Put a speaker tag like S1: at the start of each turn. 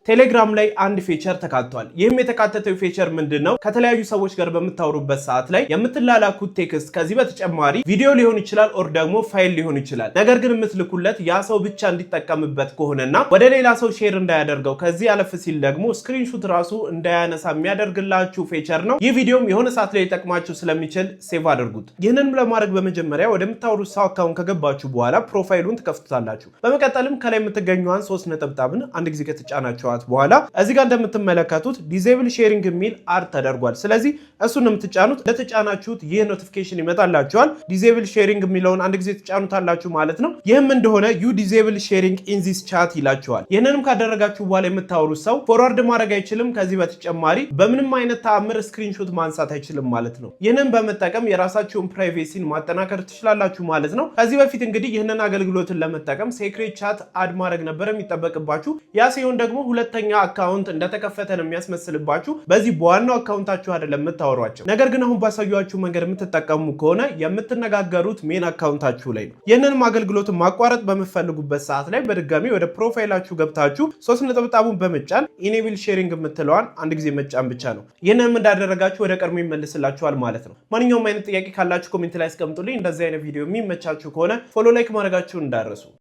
S1: ቴሌግራም ላይ አንድ feature ተካቷል። ይህም የተካተተው feature ምንድን ነው? ከተለያዩ ሰዎች ጋር በምታወሩበት ሰዓት ላይ የምትላላኩት text፣ ከዚህ በተጨማሪ ቪዲዮ ሊሆን ይችላል or ደግሞ ፋይል ሊሆን ይችላል። ነገር ግን የምትልኩለት ያ ሰው ብቻ እንዲጠቀምበት ከሆነና ወደ ሌላ ሰው share እንዳያደርገው፣ ከዚህ አለፍ ሲል ደግሞ screenshot ራሱ እንዳያነሳ የሚያደርግላችሁ feature ነው። ይህ ቪዲዮም የሆነ ሰዓት ላይ ሊጠቅማችሁ ስለሚችል save አድርጉት። ይህንንም ለማድረግ በመጀመሪያ ወደምታወሩት ሰው account ከገባችሁ በኋላ profile ኡን ትከፍቱታላችሁ። በመቀጠልም ከላይ የምትገኘዋን ሶስት ነጠብጣብን አንድ ጊዜ ከተጫናችኋት በኋላ እዚህ ጋር እንደምትመለከቱት disable sharing የሚል add ተደርጓል። ስለዚህ እሱን ነው የምትጫኑት። እንደተጫናችሁት ይህ notification ይመጣላችኋል። Disable sharing የሚለውን አንድ ጊዜ ትጫኑታላችሁ ማለት ነው። ይህም እንደሆነ "You disable sharing in this chat" ይላችኋል። ይህንንም ካደረጋችሁ በኋላ የምታወሩት ሰው forward ማድረግ አይችልም። ከዚህ በተጨማሪ በምንም አይነት ተአምር screenshot ማንሳት አይችልም ማለት ነው። ይህንን በመጠቀም የራሳችሁን privacy ን ማጠናከር ትችላላችሁ ማለት ነው። ከዚህ በፊት እንግዲህ ይህንን አገልግሎትን ለመጠቀም secret chat add ማድረግ ነበር የሚጠበቅባችሁ። ያ ሲሆን ደግሞ ሁለተኛ account እንደተከፈተ ነው የሚያስመስልባችሁ። በዚህ በዋናው account ኣችሁ አይደለም የምታወሯቸው። ነገር ግን አሁን ባሳየኋችሁ መንገድ የምትጠቀሙ ከሆነ የምትነጋገሩት main account ኣችሁ ላይ ነው። ይህንንም አገልግሎትን ማቋረጥ በምትፈልጉበት ሰዓት ላይ በድጋሚ ወደ profile ኣችሁ ገብታችሁ ሶስት ነጠብጣቡን በመጫን enable sharing የምትለዋን አንድ ጊዜ መጫን ብቻ ነው። ይህንንም እንዳደረጋችሁ ወደ ቀድሞ ይመልስላችኋል ማለት ነው። ማንኛውም አይነት ጥያቄ ካላችሁ comment ላይ አስቀምጡልኝ። እንደዚህ አይነት ቪዲዮ የሚመቻችሁ ከሆነ follow፣ like ማድረጋችሁን እንዳትረሱ።